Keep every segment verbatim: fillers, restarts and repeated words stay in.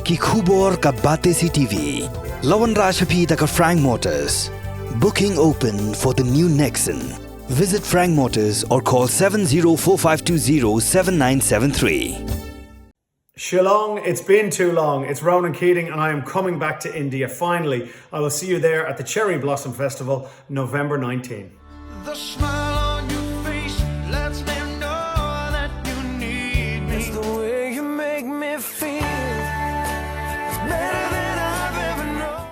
Ki khubor ka Batesi T V. La wanrah sha phi da ka Frank Motors. Booking open for the new Nexon. Visit Frank Motors or call seven zero four five two zero seven nine seven three. Shillong, it's been too long. It's Ronan Keating, and I am coming back to India finally. I will see you there at the Cherry Blossom Festival, November nineteenth. The smile on your face lets me know that you need me. It's the way you make me feel. It's better than I've ever known.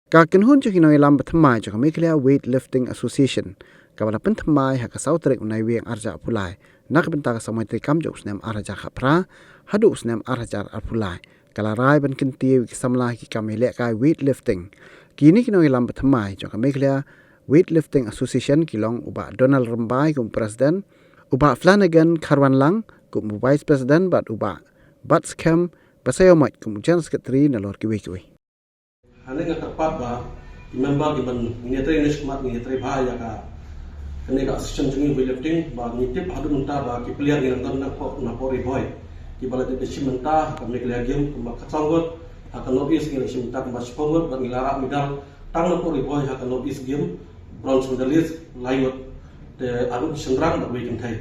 Ka kynhun jong ki nongïalam bathymmai jong ka Meghalaya Weightlifting Association kaba la pynthymmai ha ka saw tarik u Naiwieng arhajar arphew lai, na ka bynta ka samoi treikam jong u snem arhajar khatphra haduh u snem arhajar arphew lai, ka la rai ban kyntiew ïa ki samla ha ki kam ïalehkai weightlifting. Kine ki nongïalam bathymmai jong ka Meghalaya Weightlifting Association ki long u Bah Donald Rymbai kum u President, u Bah Flanagan Kharwanlang kum u Vice President bad u Bah Batskhem Basaiawmoit kum u General Secretary nalor kiwei kiwei. Hangne nga kyrpad ba ki member kiban ngin ïatrei ne shakhmat ngin ïatrei bha ïa ka, kane ka association jong ngi weightlifting, ba ngi tip haduh mynta ba ki player ngi nang don napoh, napoh Ri Bhoi kiba la dep shim bynta ha ka Meghalaya Game kumba khatsaw ngut, ha ka North East ngi la shim bynta kumba shiphew ngut bad ngi la rah medal tang napoh Ri Bhoi ha ka North East Game, bronze medalist lai ngut, te arngut ki shynrang bad wei kynthei.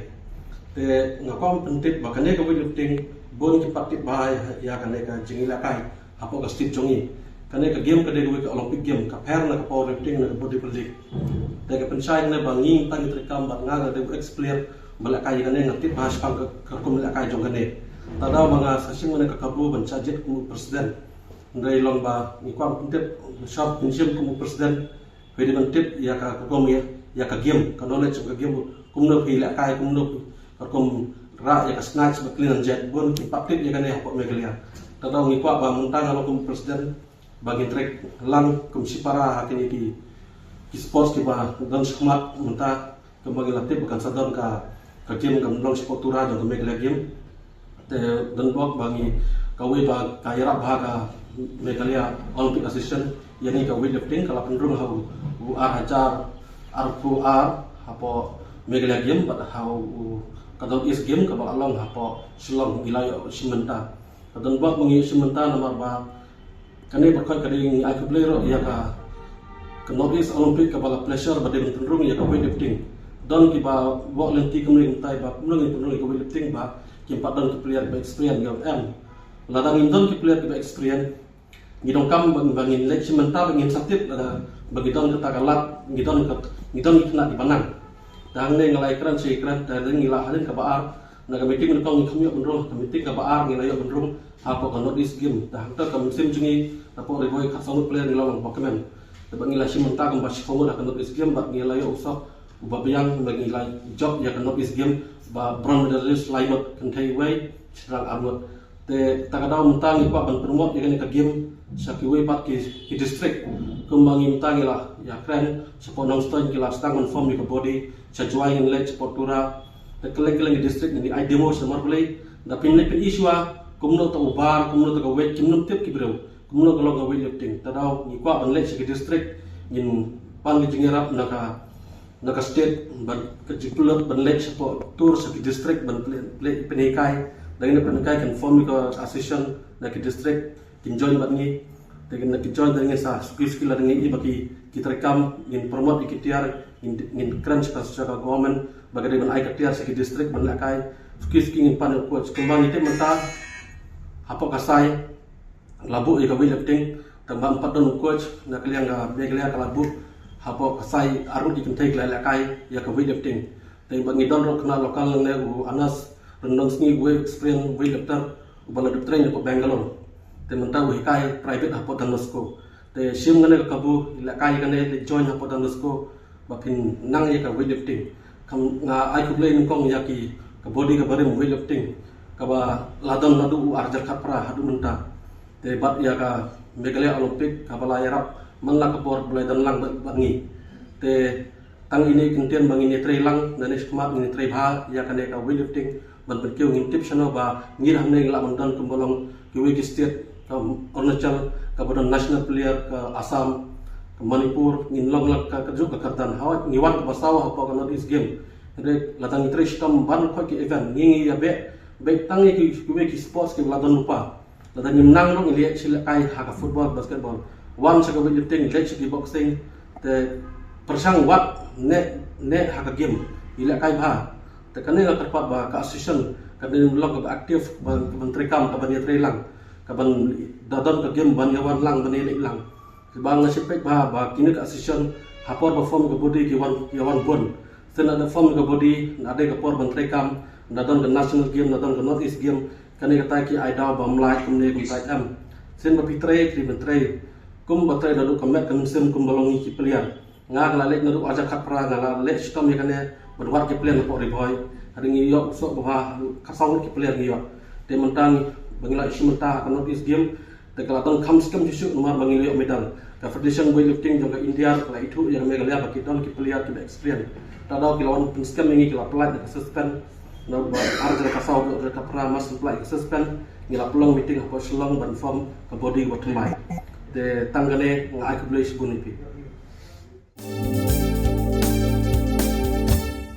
Te nga kwah pyntip ba kane ka weightlifting bun kim pat tip bha ïa, ïa kane ka jingïalehkai hapoh ka state jong ngi. Kane ka game ka dei kawei ka Olympic game, ka pher na ka powerlifting, na ka bodybuilding. Te ka pynshai ne ba ngi tang ngi treikam bad nga nga dei u ex player ba lehkai ïa kane, nga tip bha shaphang ka, ka rukom lehkai jong kane. Te da ba nga sa shim kane ka kabu ban shah jied kum u president, hynrei long ba ngi kwah pyntip, shah pynshim kum u president, phi dei ban tip ïa ka rukom ïa, ïa ka game, ka knowledge ka game, kumno phi lehkai, kumno phi, ka rukom rah ïa ka snatch bad clean and jerk, bun kim pat tip ïa kane hapoh Meghalaya. Te da ngi kwah ba mynta nga long kum president ba ngin trei lang kum shipara ha kine ki, ki sports kiba don shakhmat mynta, kumba ngi la tip ba kan sa don ka, ka game kan long shapoh Tura jong ka Meghalaya Game. Te don bok ba ngi, kawei ba ka ïarap bha ka Meghalaya Olympic Association ïa ngi ka weightlifting, ka la pynrung ha u, u arhajar arphew ar hapoh Meghalaya Game bad ha u ka North East Game kaba la long hapoh Shillong ngi la ïoh shim bynta. Ka don bok ba ngi ïoh shim bynta namar ba kane ba khot ka dei ngi ai khublei ruh ïa ka, ka North East Olympic kaba la pleasure ba dei ban pynrung ïa ka weightlifting. Don kiba bok lynti kumne kumtai ba kumno ngin pynrung ïa ka weightlifting ba kim pat don ki player ba experience, ngam em. Lada ngin don ki player ba experience, ngi donkam ba, ba ngin leit shim bynta ba ngin sa tip lada ba ngi don kata ka lad, ngi don ka, ngi don ki khynnah kiba nang. Te hangne nga la ïakren sha ïakren, te ngi la hadien kaba ar na ka meeting nyngkong ngi kham ïoh ban rung, ka meeting kaba ar ngi la ïoh ban rung hapoh ka North East Game. Te hangta ka mynsiem jong ngi napoh Ri Bhoi khatsaw ngut player ngi la long ba kmen. Te ba ngi la shim bynta kumba shiphew ngut ha ka North East Game bad ngi la ïoh u soh uba biang ba ngi la jop ïa ka North East Game ba bronze medalist lai ngut, kynthei wei, shynrang ar ngut. Te ta ka daw mynta ngi kwah ban promote ïa kane ka game sha kiwei pat ki, ki district. Kumba ngi mynta ngi la ïakren shapoh Nongstoiñ ki la sdang ban form ïa ka body, sha Jowai ngin leit, shapoh Tura. Te kylleng kylleng ki district ngin ïa ai demo sha Marblei. Da phin leit phin issue kumno ta u bar, kumno ta ka weight, kim nym tip ki briew kumno ka long ka weightlifting. Ta daw ngi kwah ban leit sha ki district, ngin pan ka jingïarap na ka, na ka state, ban ka jingpynlut ban leit shapoh Tur sha ki district ban pynleit, pynleit pynhikai. Da ngin pynhikai kan form ïa ka association na ki district, kin join bad ngi. Te kin, kin join, da ngin sa suki suki lada ngi i ba ki, ki treikam, ngin promote ïa ki tiar, ngin, ngin kren sha ka, sha ka government ba ka dei ban ai ka tiar sha ki district ban lehkai. Suki suki ngin pan ïa u coach. Kumba ngi tip mynta hapoh ka sai la buh ïa ka weightlifting, tangba ym pat don u coach na ka liang ka Meghalaya, ka la buh hapoh ka sai arngut ki kynthei ki la lehkai ïa ka weightlifting. Te ba ngi don ruh khynnah local ne u Anas Ryndongsngi, uwei experience weightlifter uba la dep train hapoh Bangalore. Te mynta u hikai private hapoh Don Bosco. Te shim kane ka kabu, lehkai kane, leit join hapoh Don Bosco ba phin nang ïa ka weightlifting. Kam, nga ai khublei nyngkong ïa ki, ka body kaba rim weightlifting kaba la don naduh u arhajar khatphra haduh mynta. Te bad ïa ka Meghalaya Olympic kaba la ïarap man la ka por ba la don lang bad, bad ngi. Te tang ine i kyntien ba ngin ïatrei lang, nangne shakhmat ngin ïatrei bha ïa kane ka weightlifting ban pynkiew. Ngin tip shano ba ngi hangne ngi lah ban don kumba long kiwei ki state, ka Arunachal kaba don national player, ka Assam, ka Manipur, ngin long la ka, kajuh ka kyrdan. Hooid ngi wan kaba saw hapoh ka North East Game. Hynrei lada ngi trei shitom ban khot ki event, ngi, ngi ïa beh, beh tang ïa ki, kiwei ki sports kiba la don lypa. Lada ngim nang ruh ngi leh shi lehkai ha ka football, basketball. Wan sha ka weightlifting, leh shi ki boxing. Te pyrshang wat ne ne ha ka game ngi lehkai bha. Te kane nga kyrpad ba ka association kan dei long kaba active, ban ban treikam, kaban ïatreilang, kaban da don ka game ban ïawan lang, ban ïaleh lang. Ba nga shu peit bha ba kine ka association ha por ba form ka body ki wan, ki wan bun. Sien lada form ka body, lada ka por ban treikam, lada don ka national game, lada don ka North East game, kane kata ki ai daw ba mlai kumne kumta em. Sien ba phi trei, phi ban trei. Kum ba trei naduh ka met ka mynsiem kum ba long ngi ki player. Nga ka la leh naduh ar hajar khatphra, nga la leh shitom ïa kane ban wad ki player napoh Ri Bhoi. Hadien ngi ïoh u soh ba bha, khatsaw ngut ki player ngi ïoh. Te mynta ba ngi la ïoh shi mynta ha ka North East game, te ka la don kham skhem shisha namar ba ngi la ïoh medal. Ka Federation Weightlifting jong ka India ka la ithuh ïa ka Meghalaya ba ki don ki player kiba experience. Te da ki la wan pynskhem ïa ngi, ki la pynlait na ka suspend. Na ba ar hajar khatsaw, ar hajar khatphra, mar shu pynlait ka suspend, ngi la pynlong meeting hapoh Shillong ban form ka body ba thymmai. Te tang kane, nga ai khublei shibun ïa phi.